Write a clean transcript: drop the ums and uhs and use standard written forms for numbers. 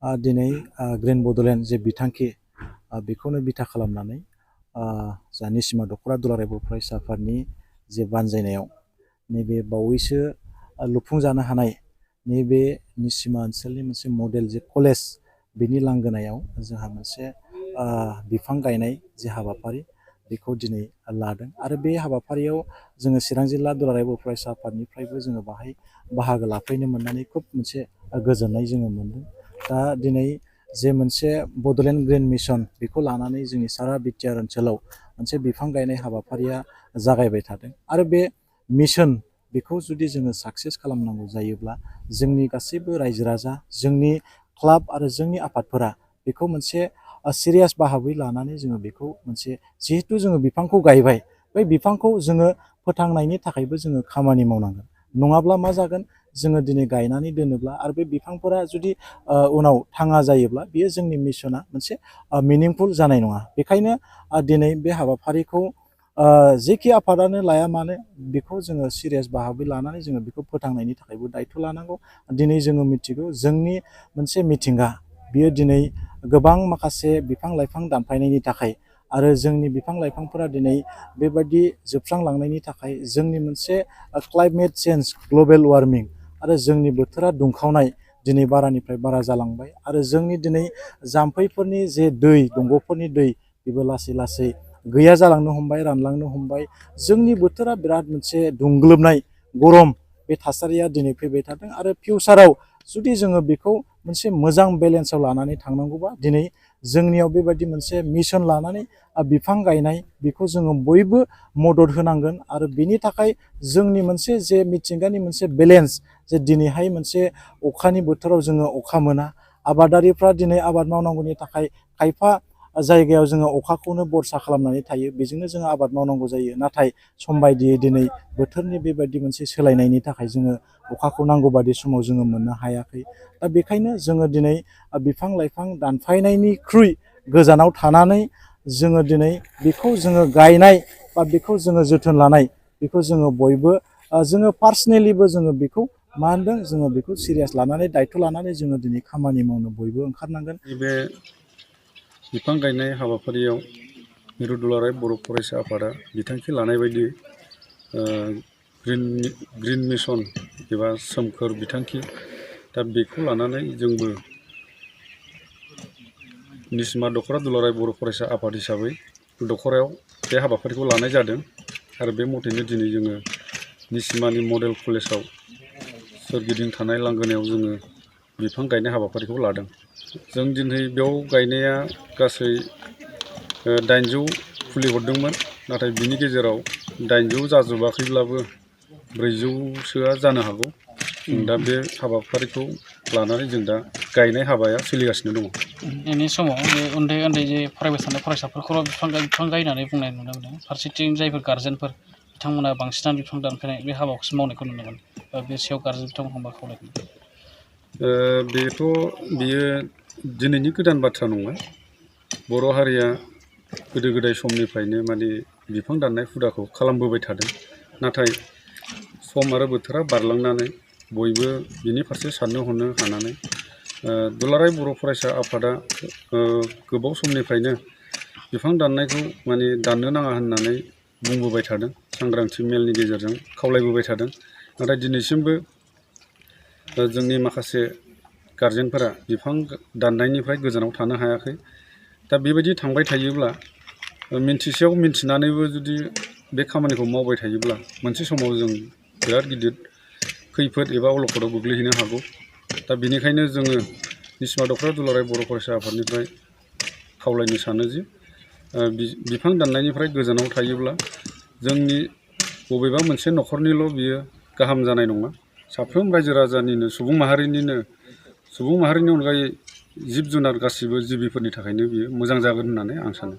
दिनै ग्रिन बड'लेण्ड जे बिथांखि बेखौनो बिथा खालामनानै जा निसिमा दख'रा दुलाराय बर' फरायसा आफादनि जे बानजायनायाव नैबे बावैसो लुफुंजानो हानाय नैबे निसिमा ओनसोलनि मोनसे मडेल जे कलेज बेनि लांगोनायाव जोंहा मोनसे बिफां गायनाय जे हाबाफारि बेखौ दिनै लादों आरो बे हाबाफारियाव जोङो चिरां जिल्ला दुलाराय बर' फरायसा आफादनिफ्रायबो जोङो बाहाय बाहागो लाफैनो मोननानै खोब मोनसे गोजोननाय जोङो मोनदों। दा दिनै जे मोनसे बड'लेण्ड ग्रिन मिसन बेखौ लानानै जोंनि सारा बिटिआर ओनसोलाव मोनसे बिफां गायनाय हाबाफारिया जागायबाय थादों आरो बे मिसन बेखौ जुदि जोङो साक्सेस खालामनांगौ जायोब्ला जोंनि गासैबो रायजो राजा जोंनि क्लाब आरो जोंनि आफादफोरा बेखौ मोनसे सिरियास बाहाबै लानानै जोङो बेखौ मोनसे जिहेथु जोङो बिफांखौ गायबाय बै बिफांखौ जोङो फोथांनायनि थाखायबो जोङो खामानि मावनांगोन नङाब्ला मा जागोन जोङो दिनै गायनानै दोनोब्ला आरो बे बिफांफोरा जुदि उनाव थाङा जायोब्ला बियो जोंनि मिसना मोनसे मिनिंफुल जानाय नङा। बेखायनो दिनै बे हाबाफारिखौ जेखि आफादानो लाया मानो बेखौ जोङो सिरियास बाहाबै लानानै जोङो बेखौ फोथांनायनि थाखायबो दायथ' लानांगौ। दिनै जोङो मिथिगौ जोंनि मोनसे मिथिंगा बियो दिनै गोबां माखासे बिफां लाइफां दानफायनायनि थाखाय आरो जोंनि बिफां लाइफांफोरा दिनै बेबायदि जोबस्रांलांनायनि थाखाय जोंनि मोनसे क्लाइमेट चेन्ज ग्लबेल वार्मिं आरो जोंनि बोथोरा दुंखावनाय दिनै बारानिफ्राय बारा जालांबाय आरो जोंनि दिनै जाम्फैफोरनि जे दै दंग'फोरनि दै बेबो लासै लासै गैया जालांनो हमबाय रानलांनो हमबाय जोंनि बोथोरा बिराद मोनसे दुंग्लोबनाय गरम बे थासारिया दिनै फैबाय थादों आरो फिउचाराव जुदि जोङो बेखौ मोनसे मोजां बेलेन्सआव लानानै थांनांगौबा दिनै जोंनियाव बेबायदि मोनसे मिसन लानानै बिफां गायनाय बेखौ जोङो बयबो मदद होनांगोन आरो बेनि थाखाय जोंनि मोनसे जे मिथिंगानि मोनसे बेलेन्स जे दिनैहाय मोनसे अखानि बोथोराव जोङो अखा मोना आबादारिफ्रा दिनै आबाद मावनांगौनि थाखाय खायफा जायगायाव जोङो अखाखौनो बरसा खालामनानै थायो बेजोंनो जोङो आबाद मावनांगौ जायो नाथाय सम बायदियै दिनै बोथोरनि बेबायदि मोनसे सोलायनायनि थाखाय जोङो अखाखौ नांगौ बादि समाव जोङो मोननो हायाखै। दा बेखायनो जोङो दिनै बिफां लाइफां दानफायनायनिख्रुइ गोजानाव थानानै जोङो दिनै बेखौ जोङो गायनाय बा बेखौ जोङो जोथोन लानाय बेखौ जोङो बयबो जोङो पार्सनेलिबो जोङो बेखौ मा होनदों जोङो बेखौ सिरियास लानानै दायथ' लानानै जोङो दिनै खामानि मावनो बयबो ओंखारनांगोन। बे बिफां गायनाय हाबाफारियाव मिरु दुलाराय बर' फरायसा आफादा बिथांखि लानाय बायदि ग्रिन मिसन एबा सोमखोर बिथांखि दा बेखौ लानानै जोंबो निसिमा दख'रा दुलाराय बर' फरायसा आफाद हिसाबै दख'रायाव बे हाबाफारिखौ लानाय जादों आरो बे मथैनो दिनै जोङो निसिमानि मडेल कलेजाव सोरगिदिं थानाय लांगोनायाव जोङो बिफां गायनाय हाबाफारिखौ लादों। जों दिनै बेयाव गायनाया गासै 800 फुलि हरदोंमोन नाथाय बिनि गेजेराव 800 जाजोबाखैब्लाबो 400सोआ जानो हागौ। जों दा बे हाबाफारिखौ लानानै जों दा गायनाय हाबाया सोलिगासिनो दङ। बेनि समाव बे उन्दै उन्दै जे फरायबाय थानाय फरायसाफोरखौल' बिफां गाय होननानै बुंनाय नुनो मोनो फारसेथिं जायफोर गारजेनफोर बिथांमोना बांसिनानो बिफां दानफायनाय बे हाबाखौसो मावनायखौ नुनो मोनो बे सायाव गारजेन बिथांमोनखौ मा खावलायगोन? बेयो दिनैनि गोदान बाथ्रा नङा। बर' हारिया गोदो गोदाय समनिफ्रायनो माने बिफां दाननाय हुदाखौ खालामबोबाय थादों नाथाय सम आरो बोथोरा बारलांनानै बयबो बिनि फारसे साननो हनो हानानै दुलाराय बर' फरायसा आफादा गोबाव समनिफ्रायनो बिफां दाननायखौ माने दाननो नाङा होननानै बुंबोबाय थादों सांग्रांथि मेलनि गेजेरजों खावलायबोबाय थादों नाथाय दिनैसिमबो जोंनि माखासे गारजेनफोरा बिफां दाननायनिफ्राय गोजानाव थानो हायाखै। दा बेबायदि थांबाय थायोब्ला मिन्थिसेयाव मिन्थिनानैबो जुदि बे खामानिखौ मावबाय थायोब्ला मोनसे समाव जों बिराद गिदिर खैफोद एबा अलखदाव गोग्लैहैनो हागौ। दा बेनिखायनो जोङो निसिमा दख'रा दुलाराय बर' फरायसा आफादनिफ्राय खावलायनो सानो जि बिफां दाननायनिफ्राय गोजानाव थायोब्ला जोंनि बबेबा मोनसे न'खरनिल' बियो गाहाम जानाय नङा साफ्रोम रायजो राजानिनो सुबुं माहारिनि अनगायै जिब जुनार गासिबो जिबिफोरनि थाखायनो बियो मोजां जागोन होननानै आं सानो।